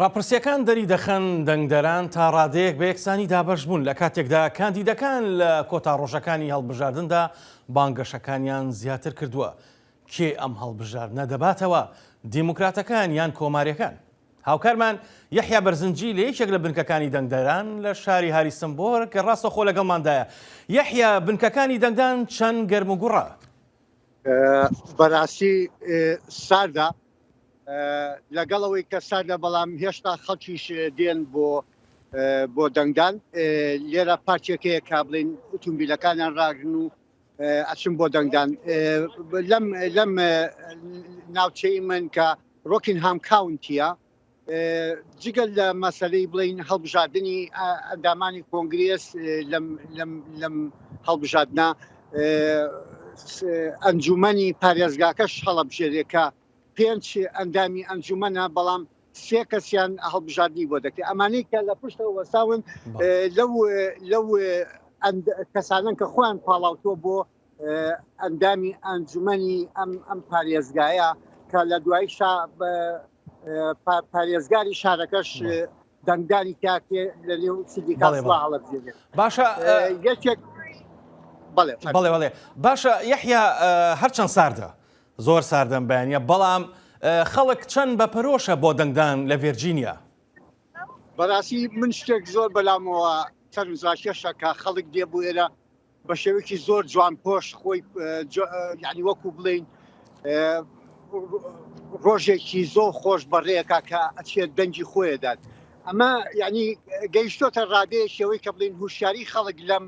ڕاپرسییەکان دەریدەخەن دەنگدەران تا ڕادەیەک بە یەکسانی دابەش بوون، لە کاتێکدا کاندیدەکان لە کۆتا ڕۆژەکانی هەڵبژاردندا بانگەشەکانیان زیاتر کردووە. کێ ئەم هەڵبژاردنە دەباتەوە، دیموکراتەکان یان کۆمارییەکان؟ هاوکارمان یەحیا بەرزنجی لە یەکێک لە بنکەکانی دەنگدەران لە شاری هاریسنبۆرگ ڕاستەوخۆ لەگەڵماندایە. یەحیا، بنکەکانی دەنگدان چەند گەرموگوڕە؟ بەراستی ساردە، لەگەڵ ئەوەی کە ساردە بەڵام هێشتا خەڵکیش دێن بۆ بۆ دەنگدان لێرە پارچێکەیە کا بڵین ئوتومبیلەکانیان ڕاگرن و ئەچم بۆ دەنگدان لەم لەم ناوچەی من کە ڕۆکینهام کاونتیە جگەل لە مەسلەی بڵین هەڵبژاردننی ئەندامانی کۆنگرێس لەم لەم لەم هەڵبژاردنە ئەنجومەنی پارێزگاکەش هەڵەبژێرێ کە پێنج ئەندامی ئەنجومەنە بەڵام سێ کەسیان هەڵبژاردنی بۆ دەکرێت ئەمانەی کە لە پشتەوە وەساون لەو لەو کەسانن کە خۆیان پاڵاوتووە بۆ ئەندامی ئەنجومەنی ئەم ئەم پارێزگایە کە لە دوای پارێزگاری شارەکەش دەنگدانی تاکێ لە نێو city council ا هەڵەبژێرێت باشە یەکێک بەڵێ بەڵێ بەڵێ باشە یەحیا هەرچەند ساردە زۆر ساردەم بەیانە بەڵام خەڵک چەند بە پەرۆشە بۆ دەنگدان لە ڤێرجینیا؟ بەڕاستی من شتێک زۆر بەلامەوە سەرنجڕاکێشە کە خەڵک دێ بۆ ئێرە بە شێوەیەکی زۆر جوان پۆش خۆی یعنی وەکو بڵین ڕۆژێکی زۆر خۆش بەڕێەکە کە ئەچێت دەنگی خۆیدات ئەمە یعنی گەیشتۆتە ڕادەیە شێوەی کە بڵین هوشیاری خەڵک لەم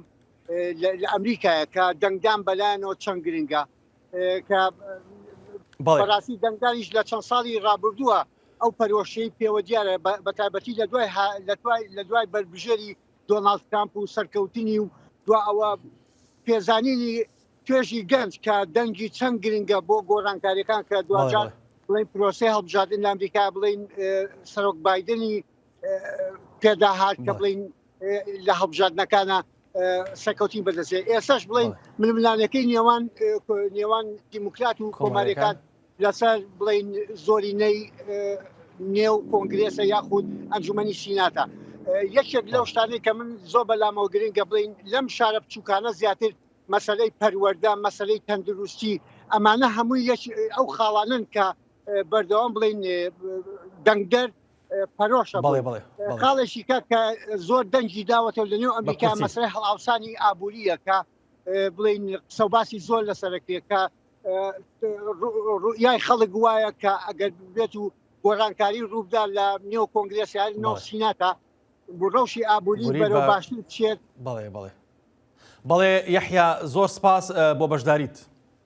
لە ئەمریکایە کە دەنگدان بەلایەنەوە چەند گرنگە کە بەڕاستی دەنگدانیش لە چەند ساڵی ڕابردووە ئەو پەرۆشەی پێوە دیارە بە تایبەتی لە دوای لە دوای بەربژێری دۆناڵد ترامپ و سەرکەوتنی و دوا ئەوە پێزانینی توێژی گەنج کە دەنگی چەند گرنگە بۆ گۆڕانکاریەکان کە دواجار بڵین پرۆسەی هەڵبژاردن لە ئەمریکا بڵین سەرۆک بایدنی پێداهات کە بڵین لە هەڵبژاردنەکانە سەرکەوتین بەدەستێ ئێساش بڵین ململانەکەی نێوان نێوان دیموکرات و کۆماریەکان لەسەر بڵین زۆرینەی نێو کۆنگرێسە یاخود ئەنجومەنی سیناتە یەکێک لەو شتانەی کە من زۆر بەلامەوە گرنگە بڵین لەم شارە بچووکانە زیاتر مەسلەی پەروەەردە مەسلەی تەندروستی ئەمانە هەمووی یەک ئەو خاڵانن کە بەردەوام بڵین دەنگدەر پەرۆشە بەڵێ بەڵێ خاڵێکی کە کە زۆر دەنگی داوەتەوە لە نێو ئەمریکا مەسەلەی هەڵئاوسانی ئابووریە کە بڵین قسە و باسی زۆر لەسەرەکرێت کە ڕوئیای خەڵک وایە کە ئەگەر بێت و گۆڕانکاری ڕووبدا لە نێو کۆنگرێس یان نێو سیناتا ڕەوشی ئابووری بەرەو باشتر بچێت. بەڵێ بەڵێ بەڵێ یەحیا زۆر سپاس بۆ بەشداریت.